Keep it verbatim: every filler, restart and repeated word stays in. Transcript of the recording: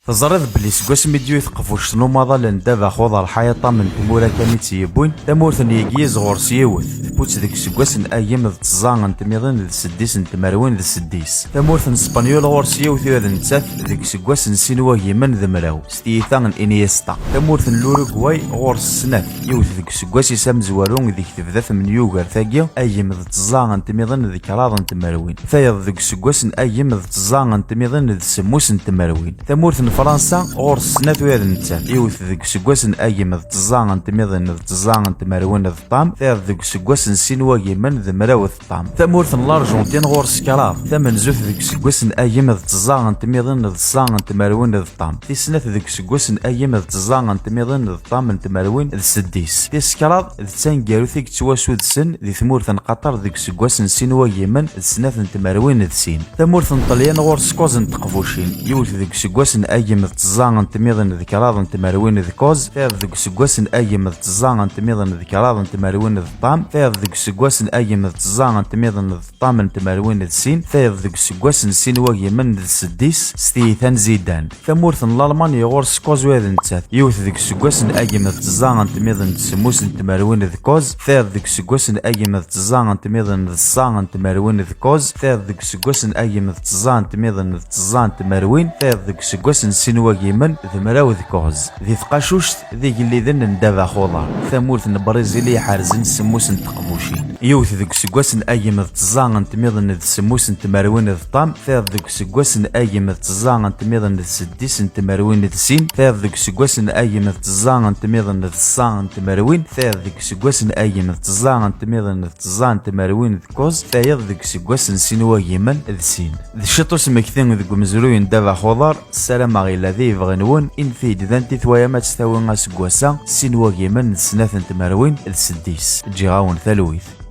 Teẓriḍ belli seg wasmi d-yiwet teqbuct n umaḍal n ddabex uḍar ḥayaṭam n tmura kan i tt-yewwin, tamurt n Yegyiz ɣur-s yiwet, tewwet deg useggas n agim d tẓa n tmiḍin d seddis n tmerwin d seddis. Tamurt n Spenyul ɣur-s yiwet ula d nettat deg useggas n sin wagimen d mraw, s tiyita n Iniesta. Tamurt n Lurugway ɣur-s snat, yiwet deg useggas-is amezwaru deg tebda temyugert-agi, agim d tẓa n tmiḍin d kraḍ n tmerwin. Tayeḍ deg useggas n agim d tẓa n tmiḍin d semmus n tmerwin. Tamurt n Fransa ɣur-s snat ula d nettat, yiwet deg useggas n agim d tẓa n tmiḍin d tẓa n tmerwin d ṭam, tayeḍ deg useggas n sin wagimen d mraw d ṭam. Tamurt n Larjentin ɣur-s kraḍ, tamenzut deg useggas n agim d tẓa n tmiḍin d ṣa n tmerwin d ṭam, tis snat deg useggas n agim d tẓa n tmiḍin d ṭam n tmerwin d seddis, tis kraḍ d taneggarut i yettwasudsen di tmurt n Qatar deg useggas n sin wagimen d snat n tmerwin d sin. Tamurt n Ṭelyan ɣur-s kuẓ n teqbucin, yiwet deg useggas n agim d tẓa n tmiḍin d kraḍ n tmerwin d kuẓ, tayeḍ deg useggas n agim d tẓa n tmiḍin d kraḍ n tmerwin d ṭam, tayeḍ deg useggas n agim d tẓa n tmiḍin d ṭam n tmerwin d sin, tayeḍ deg useggas n sin wagimen d seddis s tiyita n Zidane. Tamurt n Lalman ɣur-s kuẓ ula d nettat, yiwet deg useggas n agim d tẓa n tmiḍin d semmus n tmerwin d kuẓ, tayeḍ deg useggas n agim d tẓa n tmiḍin d ṣa n tmerwin d kuẓ, tayeḍ deg useggas n agim d tẓa n tmiḍin d tẓa n tmerwin, tayeḍ deg useggas n sin wagimen d mraw d kuẓ. Di tqacuct d igelliden n ddabex uḍar, tamurt n Brizil i iḥerzen semmus n teqbucin, yiwet deg useggas n agim d tẓa n tmiḍin d semmus n tmerwin d ṭam, tayeḍ deg useggas n agim d tẓa n tmiḍin d seddis n tmerwin d sin, tayeḍ deg useggas n agim d tẓa n tmiḍin d ṣa n tmerwin, tayeḍ deg useggas n agim d tẓa n tmiḍin d tẓa n tmerwin d kuẓ, tayeḍ deg useggas n sin wagimen d sin. D ciṭ usmekti deg umezruy n ddabex uḍar, ssarameɣ yella d ibɣi-nwen, inti d anti twayam ad tt-tawi aseggas-a, sin wagimen d snat n tmerwin d seddis. Ǧǧiɣ-awen talwit.